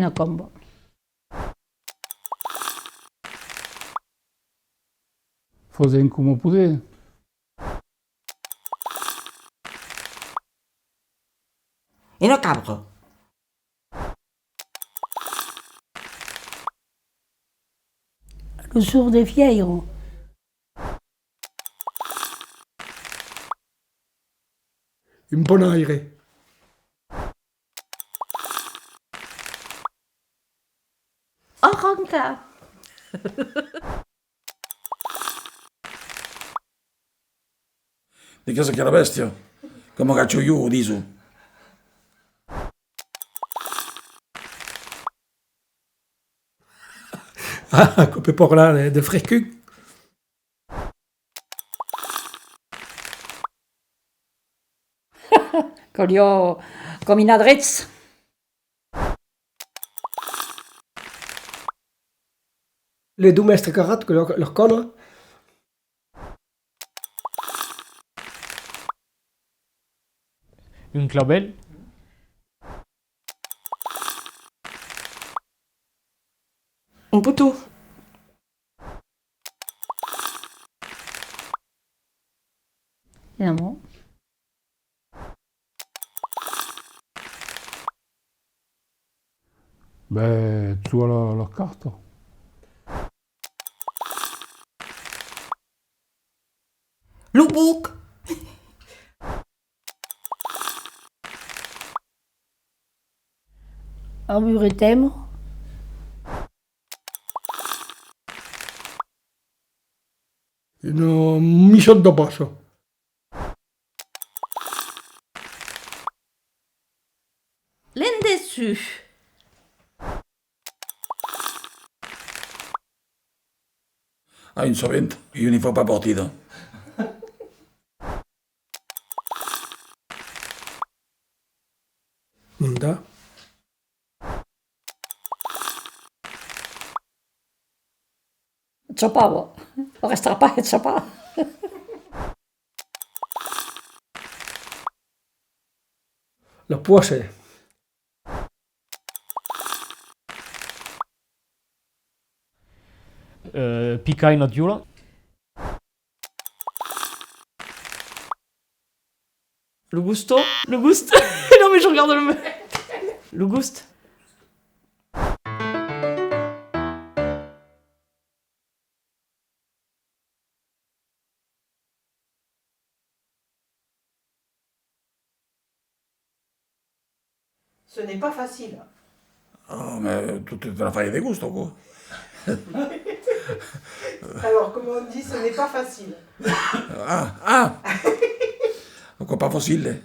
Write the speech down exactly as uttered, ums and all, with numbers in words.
Una comba. Fasèm coma podèm. Una cabra. Lo sort de fièira. Un panaire. Arranca. De qu'es aquela bèstia? Coma gacho jo, o diso. Ah, aquò pòt parlar de, de frescun. Caliá caminar drets. Les dos mèstres carrats que lor, lor còna. Un clavel. Un poton. L'amor. Ben, tu as la, la carta. Lo boc. Arburetèma. Una michanta passa. L'endessús. A un sabent, jo n'i fau pas partida. Montar. Chapava. Restava pas de chapar. La poisse. Euh, picar una tiula. Le gusto. Le gust. Non, mais je regarde le me-, le gust. Ce n'est pas facile. Ah, mais tout est une affaire de goût, quoi. Alors, comment on dit, ce n'est pas facile? Ah, ah! Aquò pas facile.